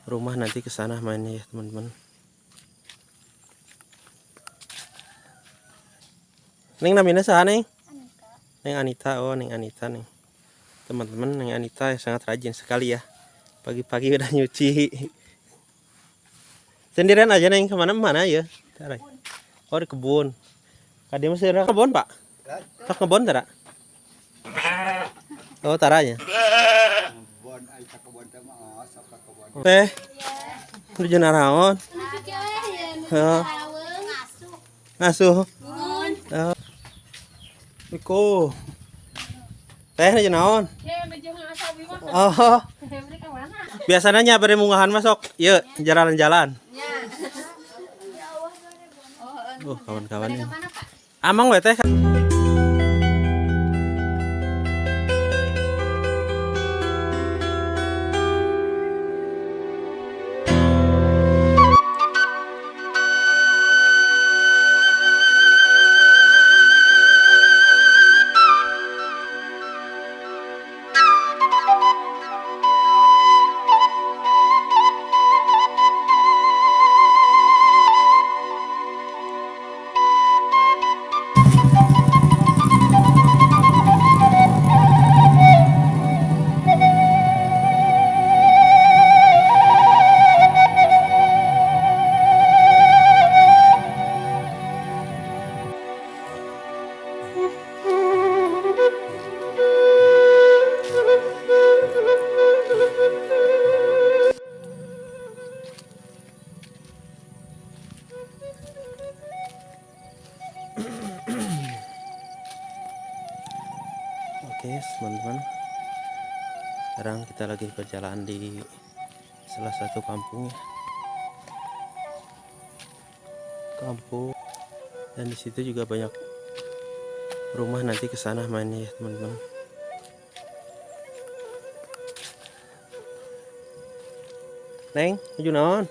rumah nanti ke sana mainnya ya teman-teman. Neng namanya saha, Neng? Neng Anita. Oh, Neng Anita nih. Teman-teman, Neng Anita yang sangat rajin sekali ya. Pagi-pagi udah nyuci. Sendirian aja, Neng, kemana mana ya? Oh, di kebun. Kadi masih ada kebun, Pak? Sok kebun tara? Oh, taranya. Kebon ai ka kebon teh mah sok ka kebon. Teh. Nuju naraon? Heeh. Ngasuh. Oh. Miko. Teh nuju naon? Oh. Biasanya nya bade munggahan masuk. Ieu jalan-jalan. Oh, kawan-kawan ini. Amang we teh. Oke, teman-teman. Sekarang kita lagi berjalan di salah satu kampung ya. Kampung, dan di situ juga banyak rumah, nanti ke sana mainnya ya, teman-teman. Neng, nuju naon?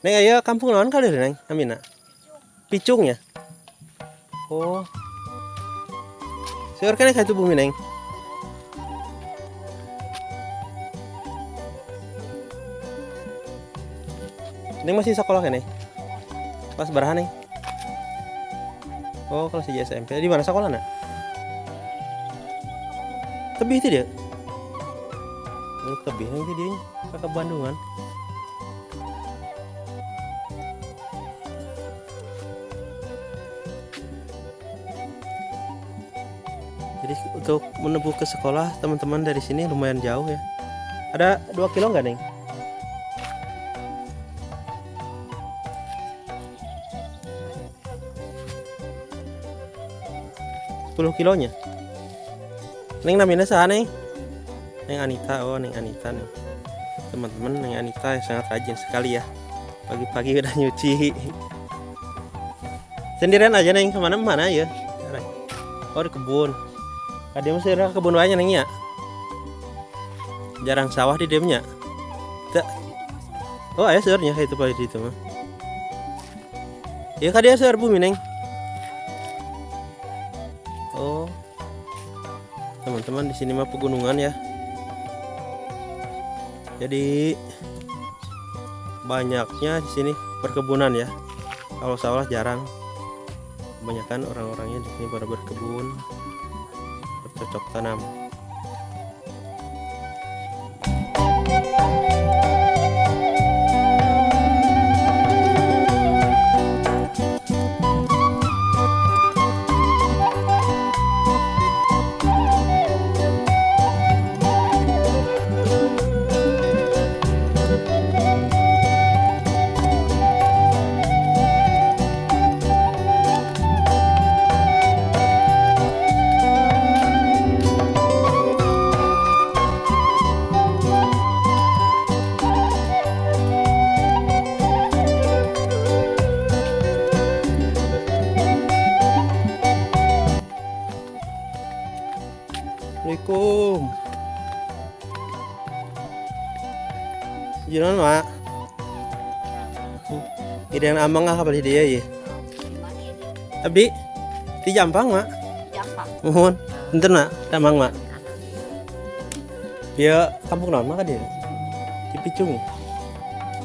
Neng, ayo kampung naon kali, Neng? Amina. Picung ya? Oh. Seueur keneh ka itu bumi, Neng. Neng masih sekolah keneh? Kelas berapa, Neng? Oh, kelas 3 SMP. Di mana sekolah, nak? Tebih itu dia. Oh, tebih itu dia ke Bandungan. Jadi untuk menempuh ke sekolah teman-teman dari sini lumayan jauh ya. Ada 2 kilo nggak, Neng? 10 kilonya. Neng namanya saha, Neng? Neng Anita. Oh, Neng Anita nih. Teman-teman, Neng Anita yang sangat rajin sekali ya. Pagi-pagi udah nyuci. Sendirian aja, Neng, kemana mana ya? Oh, di kebun. Kadi masih ada kebun banyak, Neng, ya. Jarang sawah di dieu nya. Tak. Oh, aya seueurnya itu paling di itu mah. Ya kadi seueur bumi, Neng. Oh. Teman-teman, di sini mah pegunungan ya. Jadi banyaknya di sini perkebunan ya. Kalau sawah jarang. Kebanyakan orang-orangnya di sini pada berkebun, bercocok tanam. Assalamualaikum. Gimana, Mak? Ide yang amang ah beli dia ya. Abdi di Jampang, Mak. Jampang. Mohon. Enten, Mak, amang, Mak. Dia kampung naon mah ka dia? Cipicung.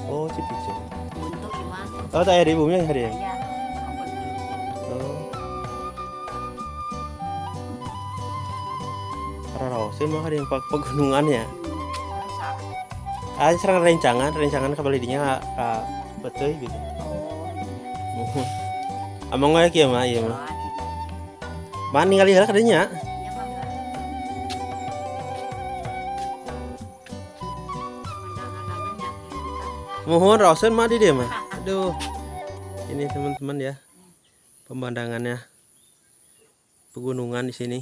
Oh, Cipicung. Untuk gimana? Oh, tak ada di bumi ya dia. Ya. Oh. Karena mah ada yang pegunungan ya. Ah, serang rencangan, rencangan ke balidinya ka betul gitu. Oh, Amang wae kieu mah ieu mah. Man ningali heula kadinya. Ya mangga. Pemandangan-annya Mohon raoseun mah di dieu mah. Aduh. Ini teman-teman ya. Pemandangannya pegunungan di sini.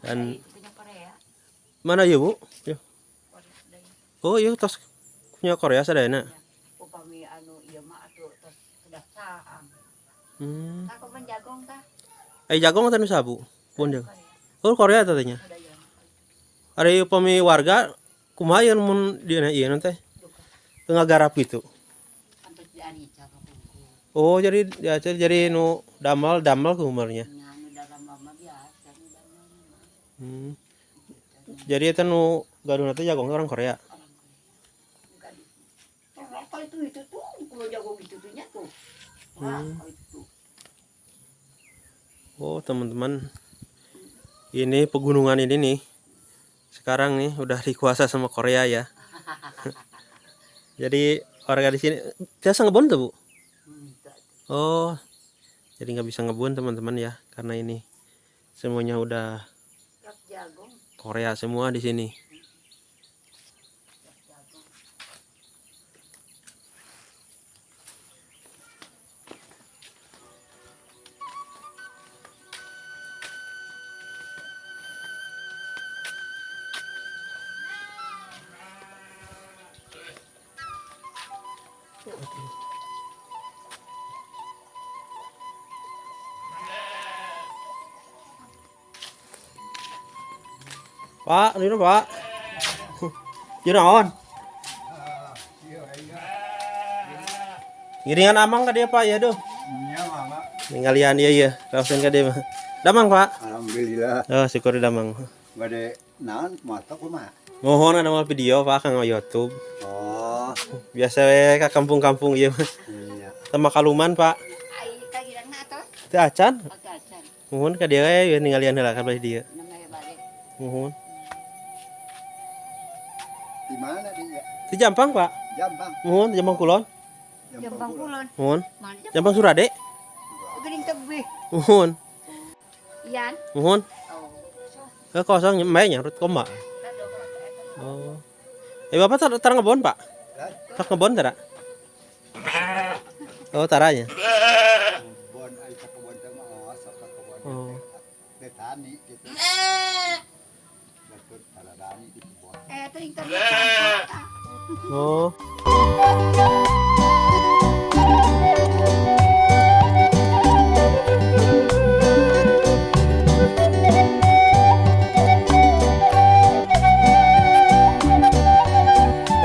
Dan itu punya Korea. mana ya, Bu? Ya. Korea deui. Oh, iya tos punya Korea sadayana. Upami anu ieu mah atuh tos sudah saham. Hmm. Tah kebun jagung tah. Eh jagung atau nu sabu? Kebun jagung. Korea. Oh, Korea tadinya. Sadayana. Ari upami warga kumaha ieu mun dina ieu teh? Duka. Teu ngagarap gitu. Kantos di Arica kapungkur. Oh, jadi ya, jadi nu damal damal kumarnya. Nya anu dalam mah biasa nu dalam mah. Hmm. Jadi eta nu gaduhna teh jagung orang Korea. Orang Korea. Bukan. Rokok itu tuh kalau jagung itu tuh nya tuh. Wah, itu tuh. Oh, teman-teman. Ini pegunungan ini nih. Sekarang nih udah dikuasa sama Korea ya. Jadi warga di sini biasa ngebon tuh, Bu? Tuh. Oh. Jadi nggak bisa ngebun teman-teman ya karena ini semuanya udah Rak jagung, Korea semua di sini. rak jagung. Pak, ini Pak. Ieu naon? Ah, iya iya. Ngiringan amang ka dia Pak ya duh. Nya mama. Ninggalian ieu ya, raoseun ka dia mah. Damang Pak. Alhamdulillah. Oh, syukur damang. Bade naon kumaha kumaha? Mohon ada mau video Pak kanggo YouTube. Oh, Biasa we ka kampung-kampung ieu mah. iya. Sama kaluman Pak. Ai kagirangna atuh? Teu acan. Oke, acan. Mohon ka dia we ninggalian heula ka belah dieu. Namanya balik. Mohon. Di mana dia? Di Jampang Pak. Jampang. Mohon di Jampang Kulon. Jampang Kulon. Mohon. Mana Jampang? Jampang Surade. Geuning tebih. Mohon. Ian. Mohon. Oh. Ke kosong nyembe nya rut koma. Oh. Eh Bapak tar, tar ngebon Pak? Tar ngebon tara? Oh taranya. Kebon ai ka kebon teh mah oh, sok ka kebon. Oh. Teh tani gitu. Betul taradani di kebon. Eh, teuing tebih. Tah. Oh.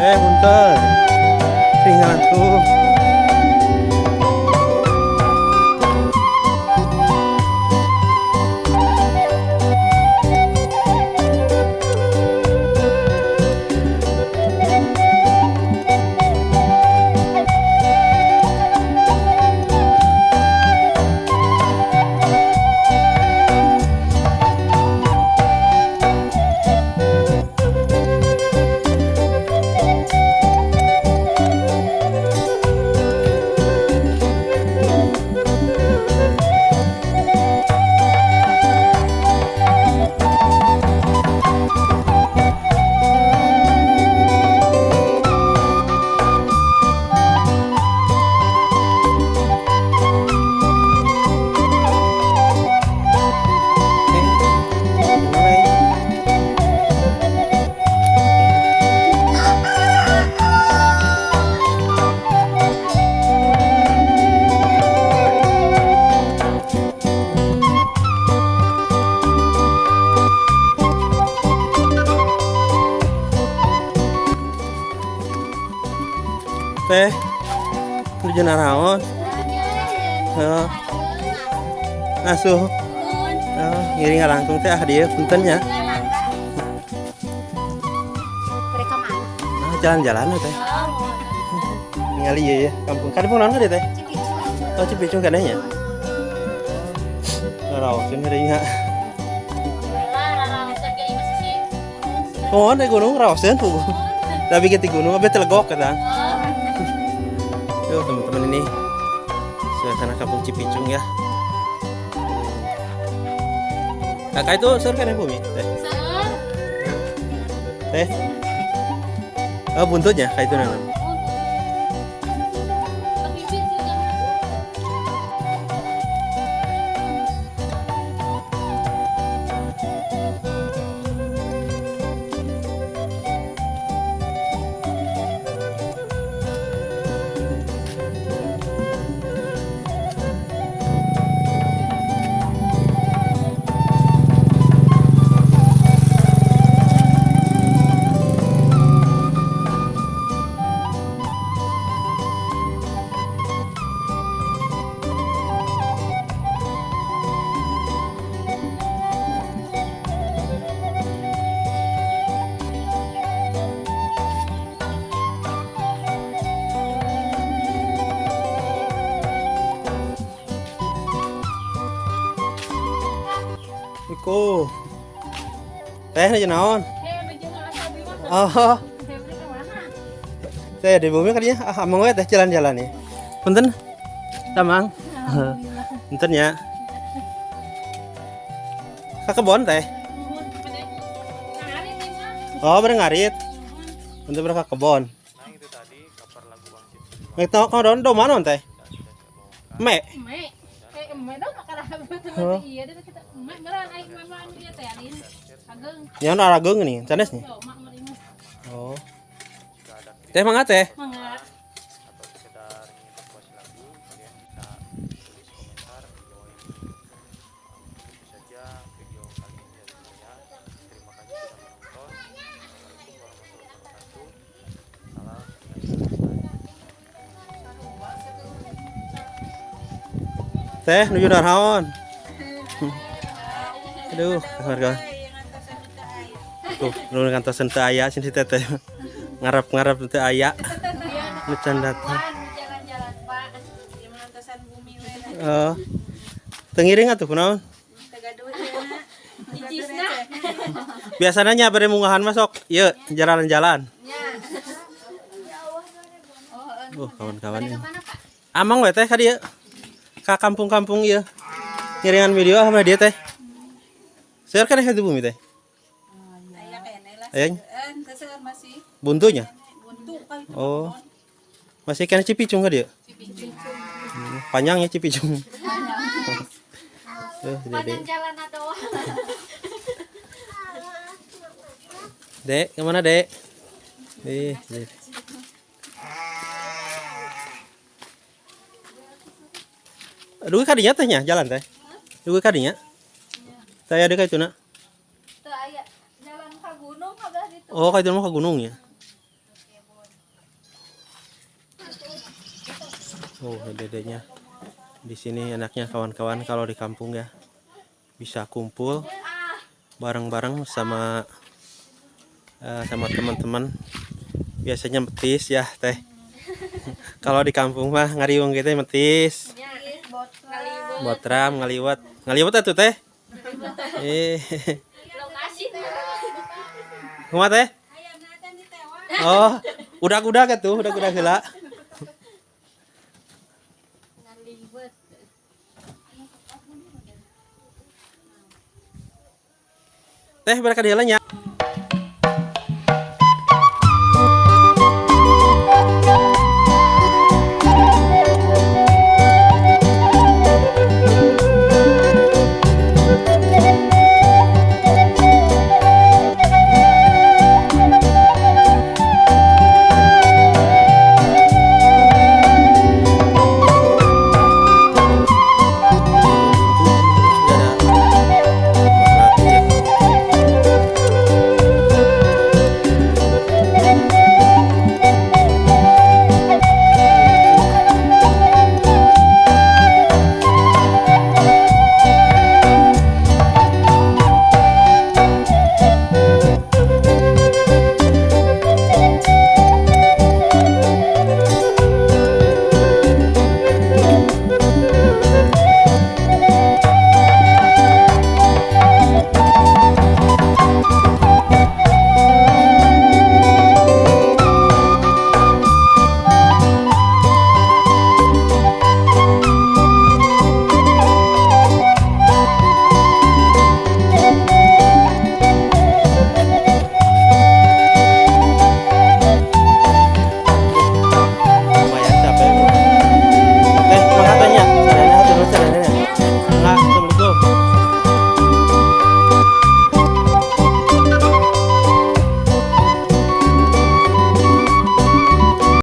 Eh, punten. Tinggal tuh. Teh, nuju naraon? Heeh. Ngasuh. Oh, ngiring ngalangkung teh ah dieu punten nya. Jalan-jalan teh. Ningali ieu ya, kampung. Kampung naon ka teh? Oh, Cipicung kadanya. Raraoseun kadanya. Oh, di gunung raoseun tuh. Tapi kita gunung abe telegok kata. Yuk teman-teman, ini suasana kampung Cipicung ya. Kakak itu sur kan bumi teh. Teh. Oh, buntutnya kayak itu nanam. Iko. Teh aja naon? Oh. Teh di bumi kadinya ah amang we teh jalan-jalan nih. Punten. Tamang. Punten ya. Ka kebon teh. Oh, bareng ngarit. Punten bareng ka kebon. Nek tau kau don do mana teh? Me. Me. Me dong Oh. iya deh kita me meureun aing mah anu ieu teh alin. Ageng. Nya anu arageng nih, sanes nih. Yo mak meureun. Oh. Teh mangga teh. Mangga. Teh nuju naon? Aduh, keluarga. Tuh, nu ngantosan teu aya sin si teteh. Ngarep-ngarep teu aya. Nu can datang. Jalan-jalan Pak. Oh. Teu ngiring atuh kunaon? Cicisna. Biasanya nya bade munggahan mah sok ieu jalan-jalan. Oh, kawan-kawan ini. Amang we teh ka dieu. Ka kampung-kampung ieu. Ngiringan video sama dia teh. Seueur kan di bumi teh? Aya keneh lah. Aya. Seueur masih Buntunya? buntu ka itu. Oh. Masih kena Cipicung ka dia? Panjangnya Cipicung. Tuh, Dede. Jalan atau Dek, kemana dek? Nih, Dek. Dugi kadinya tehnya jalan teh. Dugi kadinya. Saya ada itu nak. teu aya jalan ka gunung ka belah ditu. Oh, ka itu mah ke gunung ya. Oh, dedenya. Di sini enaknya kawan-kawan kalau di kampung ya. Bisa kumpul bareng-bareng sama sama teman-teman. Biasanya metis ya, teh. Kalau di kampung mah ngariung gitu metis. Botram ngaliwat. Ngaliwat atuh teh. Eh. Lokasi. Kumaha teh? Oh, udah-udah atuh, udah-udah heula. Ngaliwet. Teh berapa heula nya?